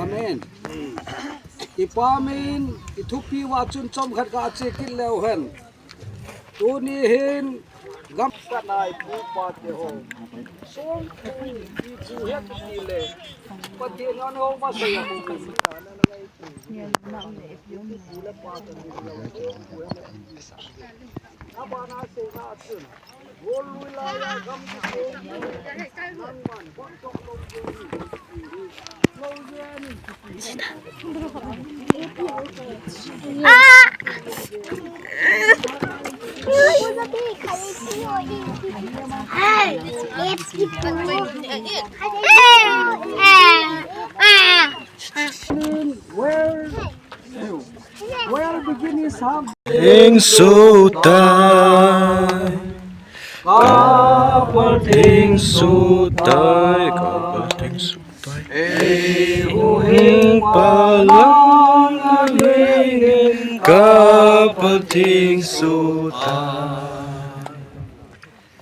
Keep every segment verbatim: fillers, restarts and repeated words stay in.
Amen. Kipa min, kithupi uva chun chomkhat kache kit leu hen. Tuni hin gam kanai pu pa te ho. Song pu, pu het ni le. Pathen in ho masei a pu. Well, well begin is hard. Ding sutai. Kapal ding sutai. Kapal ding sutai. Ei, hu hing palang a hing in. Kapal ding sutai.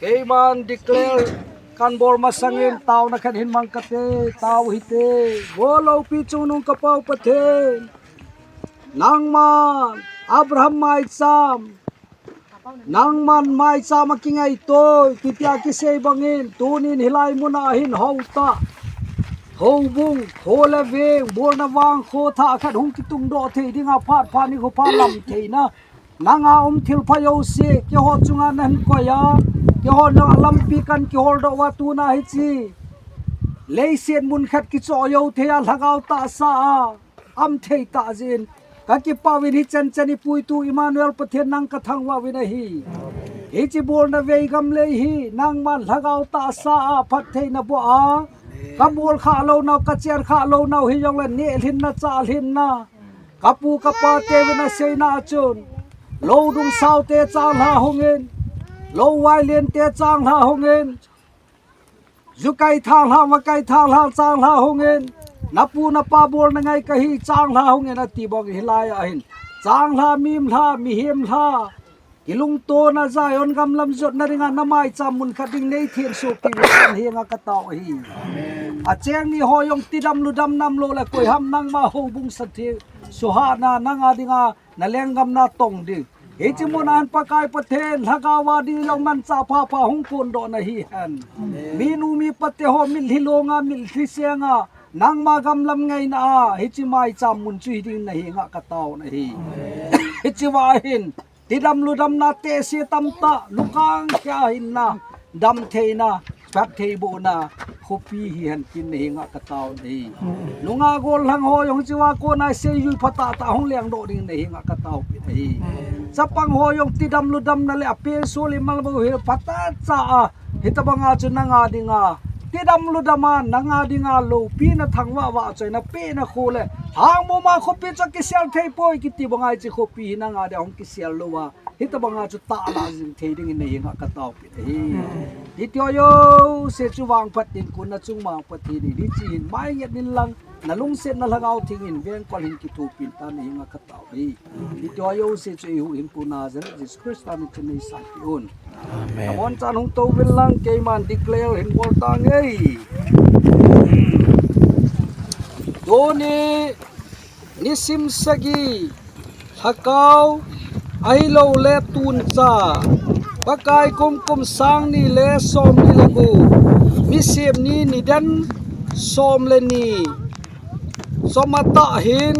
Keiman declare kan bol masangin taona khat hin mang kate, tao hite. Vo loupi chungnung ka Pa u Pathen. Nangman Abraham maicham, nangman maicham a kingaito, kitia kisei bangin, tunin hilai muna hin hou tah, houbung, kho le veng, bolna vang kho thah khat hung kitungdoh thei dinga phat phat nikho pha lam theina. Nanga um thil pha jouse, keiho chunga nahin koi a, keiho nanga lampi kan kihol doh uva tuna hiche leiset mun khat kichoh jou thei a, lhagao tahsa a um thei tah jeh in, ka kipah uvin hichan chan i puitu Emmanuel Pathen nang ka thangvah uvin ahi. Hiche bolna vei gam lei hi, nangman lhagao tahsa a phattheina boh a, ka bol khah lou nau, ka chen khah lou nau hijongle neh lhinna, chah lhinna. Ka pu ka pa te vin a seina a chun, lou dung sao te changlha hungin, lou vai len te changlha hungin, ju kai thanglha, va kai thanglha changlha hungin, na pu na pa bolna ngai kahi changlha hungin ati bang hilai a hin. Changlha, mimlha, mihemlha, kilungtona Zion gam lam jotna dinga na maicham mun khat ding nei theng sopi, Pathen henga katao ahi. Acheng ni ho jong tidam ludam nam lou le koiham nangma houbung sa theng suhahna nanga dinga na lenggam na tong ding. Hiche muna hin Pakai Pathen, Lhagao a ding jong manchah phapha hung kondoh nahi hen. Minu mipa te ho mitlhi longa, mitlhi senga, nangma gam lam ngaina a, hiche maicham mun chu hi ding nahi nga katao nahi. Hiche va hin, tidam ludam na te se tamtah, lukang kya hinna, damtheina, phattheibohna, khopi hi hen tin nahi nga katao nahi. Nunga gollhang ho jong hiche va kona seijui phatah tah hung lengdoh ding nahi nga katao pi nahi. Chapang ho jong tidam ludam na le ape soli malbo hi phatah cha a. Hitabanga chu nanga dinga, tidam ludam a, nanga dinga loupina thangvah vah choi na pehna khu le, Hangmuma khopi chu kisel thei poi kiti banga hiche khopi hi nanga dia hung kisel lou a. Hitabanga chu tahlah jing thei dingin nahi nga katao pi nahi. Hiti ho jouse chu vangphat tin kon na chung mang Pathen in hiche hin mai nget nin lang, na lungsetna Lhagao Theng in vengkol hin kithopin tan nahi nga katao ahi. Hiti ho jouse chu eihuhhingpu Nazareth Jesu Christa min chun nei sanpeh un. Amen. Abonchan hung touvin lang keiman declare hin bol tange. Tuni nisim sagi Lhakao ahiloule tuncha Pakai kum kum sang ni le som ni le gup, Nisim ni nidan som le ni, chomkhat hin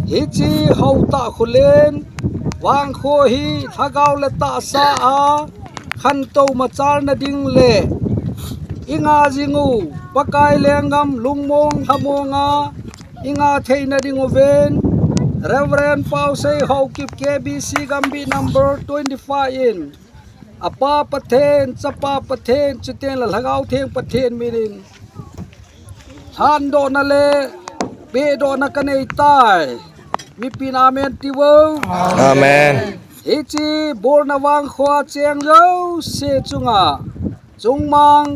hiche Haotah Khullen vangkho hi lhagao le tahsa a khantou machalna ding le i nga jing u Pakai lenggam lungmong lhamong a i nga theina ding uvin Reverend Pausei Haokip, K B C Gambih number twenty-five in, apa Pathen, chapa Pathen, chuteng le Lhagao Theng Pathen minin lhandohna le pehdohna kanei tai. Mipin amen tiuvo. Amen. Hiche bolna vangkho a cheng jouse chunga chungmang,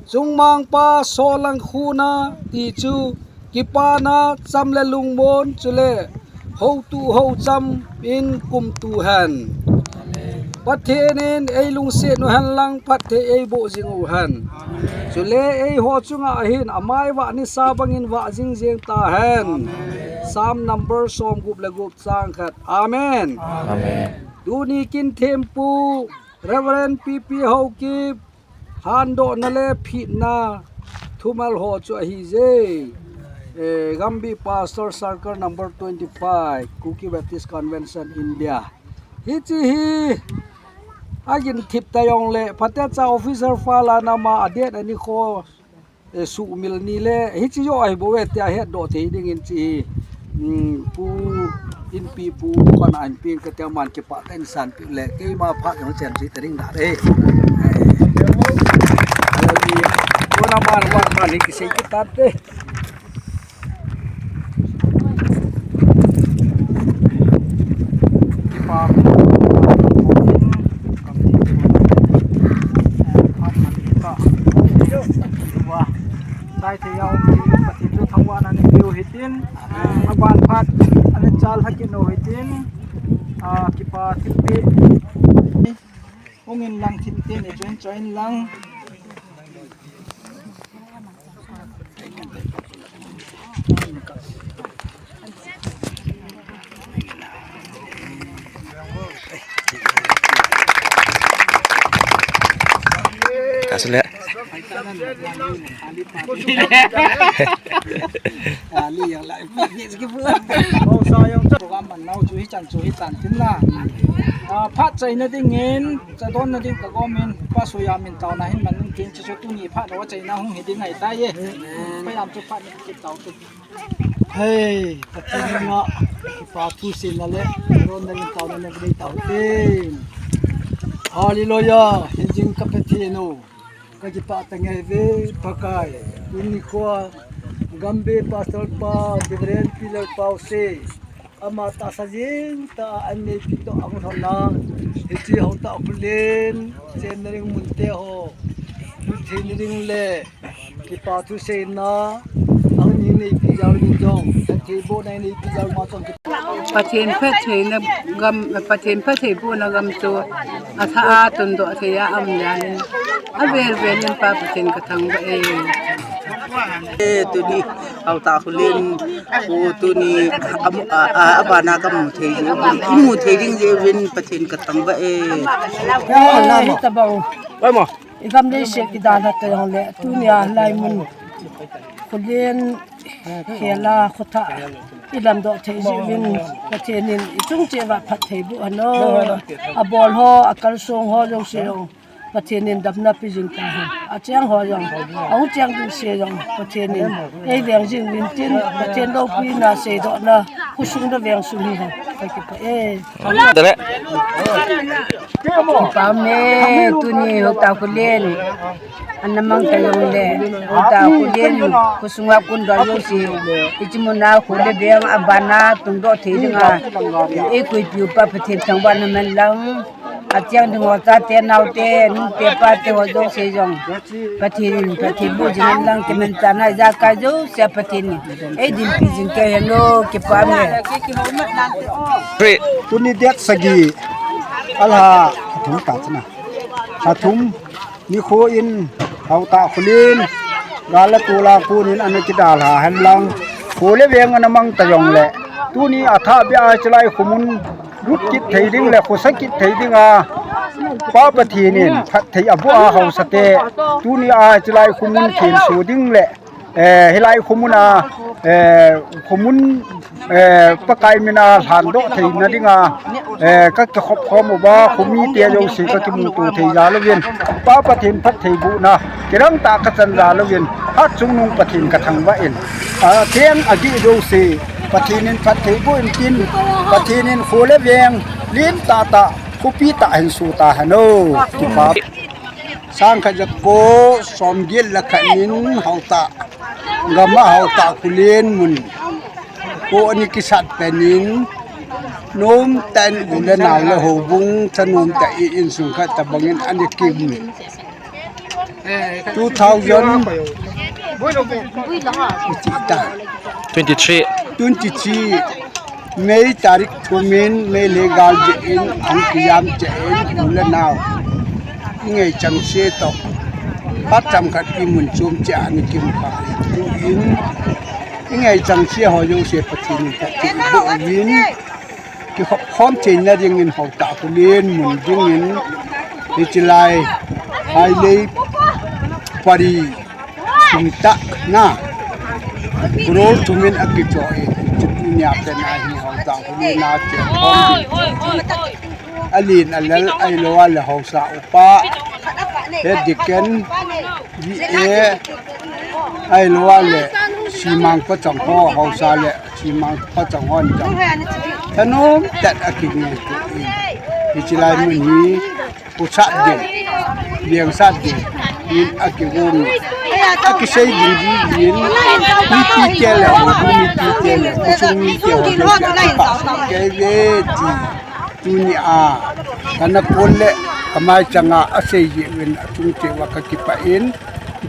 chungmang pa Solangkhuna ti chu kipana cham le lungmon chule houtu houcham in kumtu hen. Pathen in eilungset u hen lang phatthei eiboh jing u hen. Chule eiho chunga hin amaivah nisa bangin vah jing jeng tahen. Psalm number somgup le gup chang khat. Amen. Amen. Tuni kin thempu Reverend P P Haokip, lhandohna le phitna thumal ho chu ahije. Eh, Gambih Pastor Circle number twenty-five, Kuki Baptist Convention, India. Hiche hi agin thip ta jongle, phatecha officer file a nama a date ani kho, eh, sumil ni le, hiche joh ahi bouve tia hetdoh thei dingin hiche hi, um, Pu Inpi Pu kona ahin peng kati a aman kipah tah in sanpeh le, keima phat jong chen chu hita ding dan e. Hallelujah. Kona man, man, man, hi kisei kit tante. Kipa. Dai thei a um Pathen thu thangvahna nei peh u hitin. Aban phat, ana chal lhakit u hitin. Ah, kipa thilpeh. Hung in lang thil te nei choi choi in lang. Kasule. Ali yang lai, ni ski pula. Program man nau chu hichan chu hitan tin la. Ah, phat chaina dingin, chadonna ding kagomin, Pa Soyam in taona hin man ding tin chu tuni phat lo chaina hung hi ding ahitai e. Pa Yam chu phat ni kit tau tu. Hei, Pathen henga, kipa thu sina le, ron na rin tau na ne vei tau te. Hallelujah, hinjing ka Pathen u. Ka kipah tange ve, Pakai. Tuni khoa, Gambih Pastor pa, Reverend Pilal Pause. Ama tahsa jing tah a anei pi toh ang thon na. Hiche Haotah Khullen, chen na ring mun te ho. Thei na ring le. Kipa thu seina, ang ni nei pi jal ni jong, thei bo nei nei pi jal ma jong kipa. Pathen phattheina gam, Pathen phattheibohna gam chu atha a tundoh thei a um jal in, avel vel in Pa Pathen kathangvah e. E, tuni Haotah Khulen, o, tuni a, a, a, abana kamu thei jeh uvin, imu thei ding jeh uvin Pathen kathangvah e. Tabang. Igam leiset kidalha ta jongle, tunia hilai mun Khulen khela khothah ilamdoh thei jeh uvin, Pathen in ichung cheh uva phattheiboh hen o. Abol ho, akalsong ho jouse jong Pathen in damna pe jing tahen. Acheng ho jong, ahung cheng ding se jong Pathen in eiveng jing uvin tin, Pathen loupina seidohna khosung le veng sung hihen. Kakipah e. Dale. Pame, tuni Haotah Khulen ana mang ta jongle, Haotah Khulen khosunga kondoh jouse, hiche muna kho le veng abana tundoh thei dinga eikoipiu Pa Pathen thangvahna man lang, acheng ding ho chate, naote, nute, pate ho jouse jong Pathen in phattheiboh jing hen lang, kimanchahna ijakai jousea Pathen in eidinpi jing kei hen o. Kipah e. Three. Tuni date sagi, alha athum ta chana, athum nikho in Haotah Khulen gal le tol a kon in ana kidalha hen lang, kho le veng ana mang ta jongle, tuni athah beh a hiche lai khomun lut kit thei ding le khosa kit thei dinga Pa Pathen in phatthei aboh a haosate, tunia hiche lai khomun thenso ding le, eh, hilai khomun a, eh, khomun, eh, Pakai mina lhandoh theina dinga, eh, kakikhop khom uva, khomite jouse kakimuto thei jal uvin, Pa Pathen phattheibohna kidang tah kachan jal uvin, Hatchungnung Pathen kathangvah in, atheng ageh jouse Pathen in phattheiboh in tin, Pathen in kho le veng lentah tah, khopi tah hin so tahen o. Kipah. Sangkhat jako somget le khat in Haotah gam a Haotah Khulen mun kho ana kisat pen in, nomtah in u le nao le houbung cha nomtah in insung khat tobang in ana kium. Two thousand twenty-three. Twenty-three. May tarik thum in Meitei gal jeh in ahung kijam cheh in u le nao, ingei chengse toh, phat chomkhat imun chom cheh a ana kium kha in, ingei chengse ho jouse Pathen in phatthei boh uvin, kikhop khom theina dingin Haotah Khulen mun dingin hiche lai Hailei pari sung tah na, crore thum in akichoh in, hiche tunia pen a hi Haotah Khulen a cheh khom ding, alen alel ahilou a le haosa upa, head deacon, V A, ahilou a le simang pachang ho, haosa le simang pachang hon jong thanom tah a kigel in, hiche lai mun hi khosat ding, vengsat ding in akigong in, akisei ding ding in, mipite le, mipite le, khosung mite ho jouse akipah kei uve ti, tunia kana kon le kamai changa asei jeh uvin achung cheh uva kakipah in,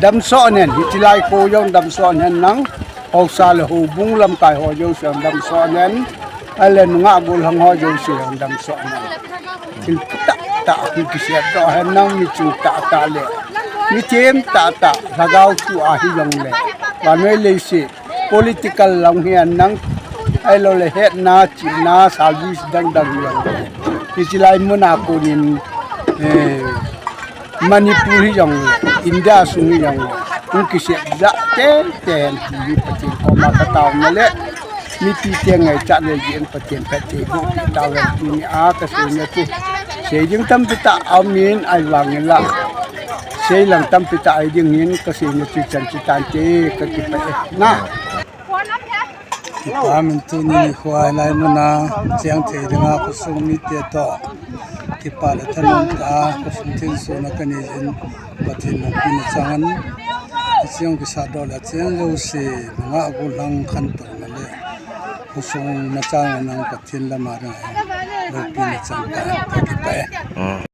damsot hen, hiche lai kho jong damsot hen lang, haosa le houbung lamkai ho jouse jong damsot hen, ahile nungah gollhang ho jouse jong damsot hen. Thil tahtah hung kisetdoh hen lang, miching tahtah le mithem tahtah, lhagao thu a hijongle, vannoi leiset political lang hi hen lang, ahiloule hetna, chihna, service dang dang hijongle, hiche lai muna konin, eh, Manipur hijongle, India sung hijongle, hung kiset jah tei tei hen ti hi Pathen koma kataona le mipite ngaichat le jeh in Pathen phatthei boh peh tauhen, tunia kaseina chu sei ding tampi tah aumin, ahivangin la sei lang tampi tah ahi dingin kaseina chu chan chu tante, kakipah e na. Kipah in tuni nikho a hilai muna cheng thei dinga khosung mite toh kipah le thanom tah a khosung thensona kanei jeh in Pathen loupina chang hen. Hiche jong kisatdoh le cheng jouse, nungah gollhang khantouna le khosung machang a nang Pathen lama dinga loupina chang tahen, kakipah e.